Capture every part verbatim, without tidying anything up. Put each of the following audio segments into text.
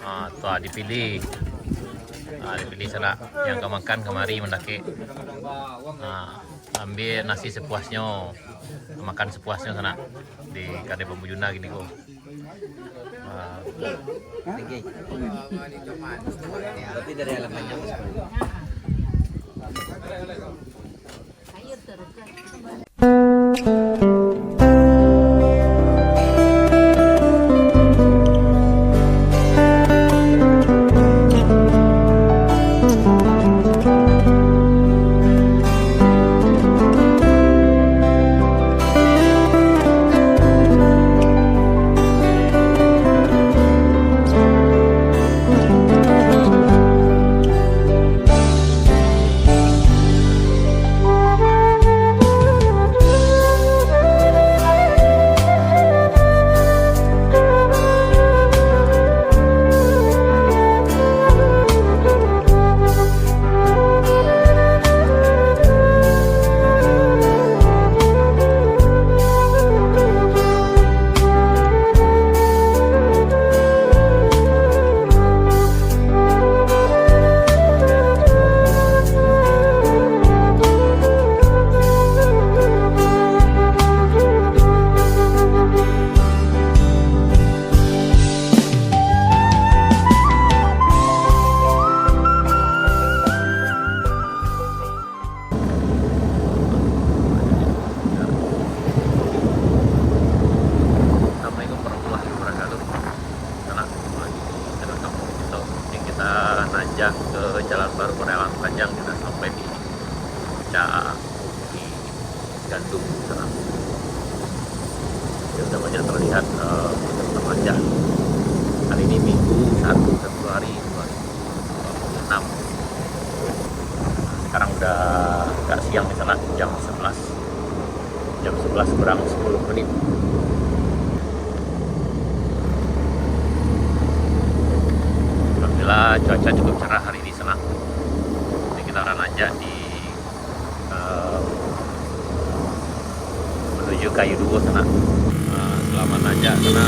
Ah, tu ah, dipilih. Ah, dipilih sanak. Yang ka makan kamari mandakek. Ah, ambiak nasi sepuasnyo. Makan sepuasnyo sanak. Di kadai Bambu Juna kini ko. Ah. Tapi dari alam panjang. Assalamualaikum warahmatullahi wabarakatuh. Sanak, lagi kita kampung kita. Ini kita nanjak ke Jalan Baru Padang Panjang, kita sampai di Puncak Bukit Gandum, sanak. Ya, sudah banyak terlihat, eh, kita nanjak. Hari ini Minggu, satu Februari dua ribu dua puluh enam. Sekarang udah agak siang di sana, jam sebelas. Jam sebelas kurang sepuluh menit. Alhamdulillah, cuaca cukup cerah hari ini, sanak. Jadi kita akan nanjak di, eh, menuju Kayu Duo sana. Nah, selamat nanjak sana.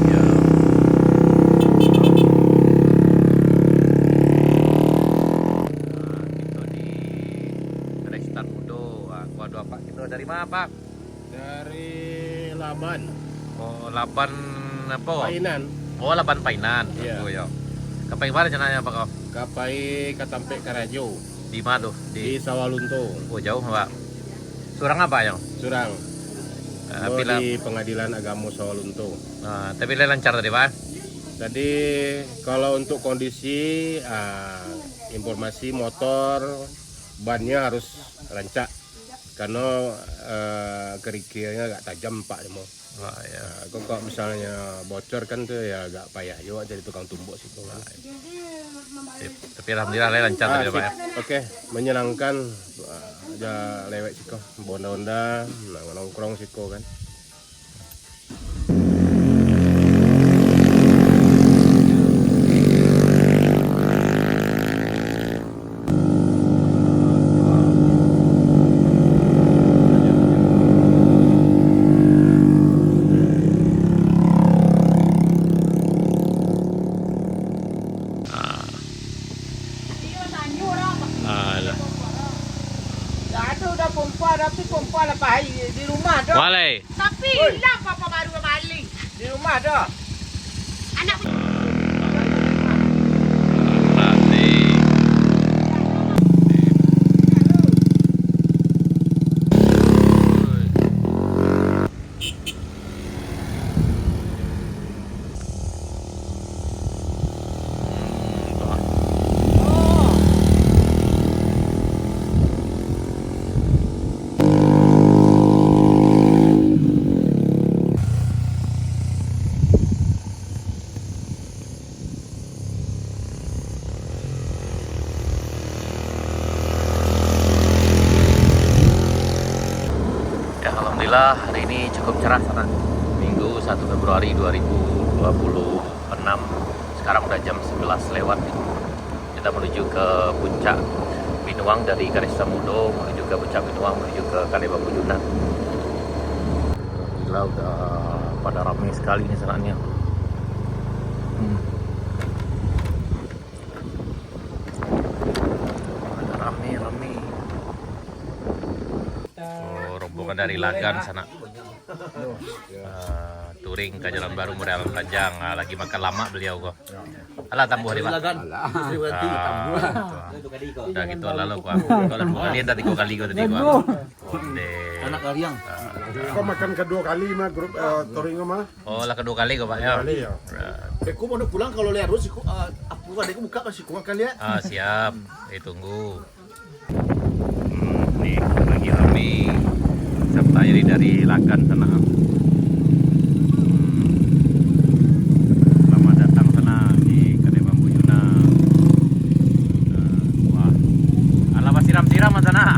Ya. Nah, kita di Restan Mudo. Ah, waduh, apa kita dari mana, Pak? Dari Laban. Oh, Laban apa? Painan. Oh, Laban Painan. Iya. Oh, ya. Ka pai mano rencananyo, Pak, ko? Ka pai ka tampek karajo. Di ma tu? Di Sawah Lunto. Oh, jauh, Pak. Surang apa, yo? Surang. Ah, Mau pila- di Pengadilan Agamo Sawah Lunto. Ah, tapi lah lancar tadi, Pak? Tadi, kalau untuk kondisi, ah, informasi motor, bannya harus rancak. Karena, eh, kerikilnya agak tajam, Pak, mo. Ah, ya. Nah, kok, kok misalnya bocor kan tu ya agak payah juga jadi tukang tumbuk situ kan. Ah, ya. Sip. Tapi alhamdulillah lah lancar Ah, tadi, Pak, sip. ya. Oke, menyenangkan. Wah, aja lewat siko. Honda-Honda, nah, nongkrong siko kan. Ah. Alah. Dah ada dah pompa, tapi pompa lah pai di rumah dah. Walai. Tapi Oi. Lah papa baru balik. Di rumah dah. Anak Ya, alhamdulillah, hari ini cukup cerah sana. Minggu satu Februari dua ribu dua puluh enam. Sekarang udah jam sebelas lewat nih. Kita menuju ke puncak Binuang, dari Karista Mudo menuju ke puncak Binuang, menuju ke Kadai Bambu Juna. Sekali ni sanak ni. Hmm. Rami, rami. Oh, rombongan dari Lagan sanak. Ah, touring ka Jalan Baru Murai Alam Panjang. Ah, lagi makan lamak baliau ko. Alah, tambuah deh, Pak. Alah. Ah, udah gitu, alah lo, Pak. Kalau dua kali, tadi tiga kali ko tadi, Pak. Ondeh. Anak kariang. Ah. Kau makan kedua kali mah grup, eh, touring mah? Oh, lah kedua kali ko, Pak, ya? Kedua kali, ya. Ah. Beko mau pulang, kalau lihat terus, siku, eh, apa, adek buka pas siku makan lihat. Ah, siap. Ditunggu. Hmm, ni lagi rami. Serta ini dari Lagan sana. Hmm. Selamat datang sana di Kadai Bambu Juna. Nah, wah. Alah basiram-siram sana.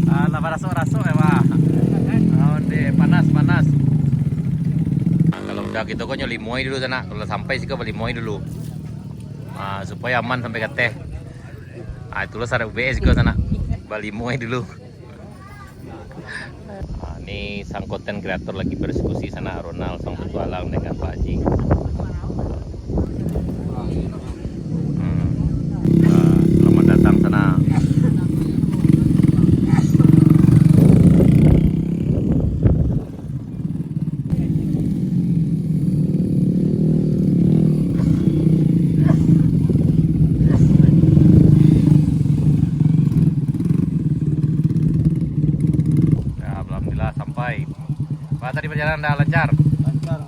Alah barasuk-rasuk ya, wah. Oh, deh, panas, panas. Nah, kalau udah gitu, kau nyo limoi dulu sana. Kalau sampai siko, balimoi dulu. Ah, supaya aman sampai kateh. Ah, itulah syarat U B S ko sanak. Balimoi dulu. Ah, ni sang konten kreator lagi berdiskusi sanak, Ronald sang petualang dengan Pak Haji. Hmm. Ah, selamat datang sanak. Ya, alhamdulillah sampai. Pak, tadi perjalanan dah lancar? Lancar.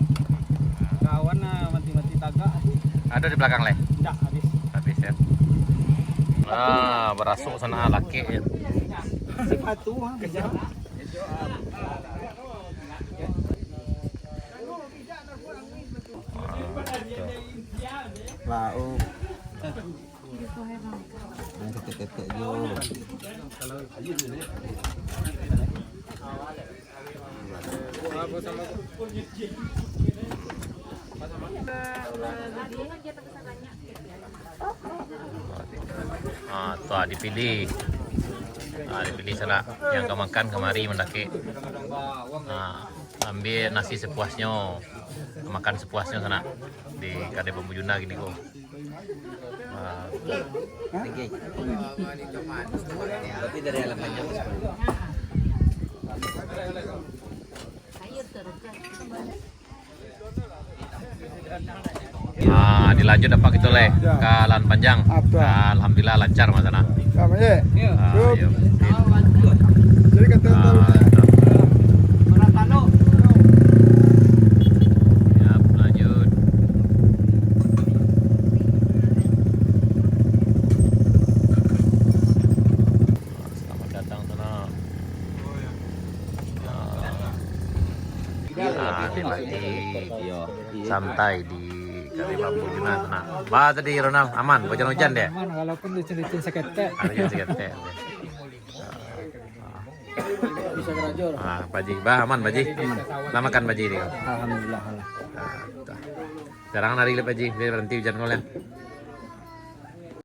Kawan, ah, mati-mati tagak. Ada di belakang, leh? Ndak, habis. Habis, ya. Ah, barasuk sana laki, ya. Sepatu, ah, bisa. Lauk. Yang ketek-ketek jo. Ah, tu, ah, dipilih. Ah, dipilih sanak. Yang ka makan kamari mandakek. Ah, ambiak nasi sepuasnyo. Makan sepuasnyo sanak. Di Kadai Bambu Juna kini ko. Ah. Tapi dari alam panjang. Ah, dilanjut apak kito, leh, ka Lahan Panjang. Apa? Alhamdulillah lancar, Mas Ana. Sama, ya? Ah, yo. Jadi kata, ah, siap, lanjut. Selamat datang, Sana. Ah, ini lagi santai di Kadai Bambu Juna, Sana. Bah, tadi Ronald, aman, hujan-hujan deh? Aman, walaupun licin-licin saketek. Ah, licin saketek. Ah, Pak Ji, bah, aman, Pak Ji? Aman. Lah makan, Pak Ji, ni? Alhamdulillah, alah. Ah, tuh. Jarang hari le, Pak Ji, biar berhenti hujan ko lah.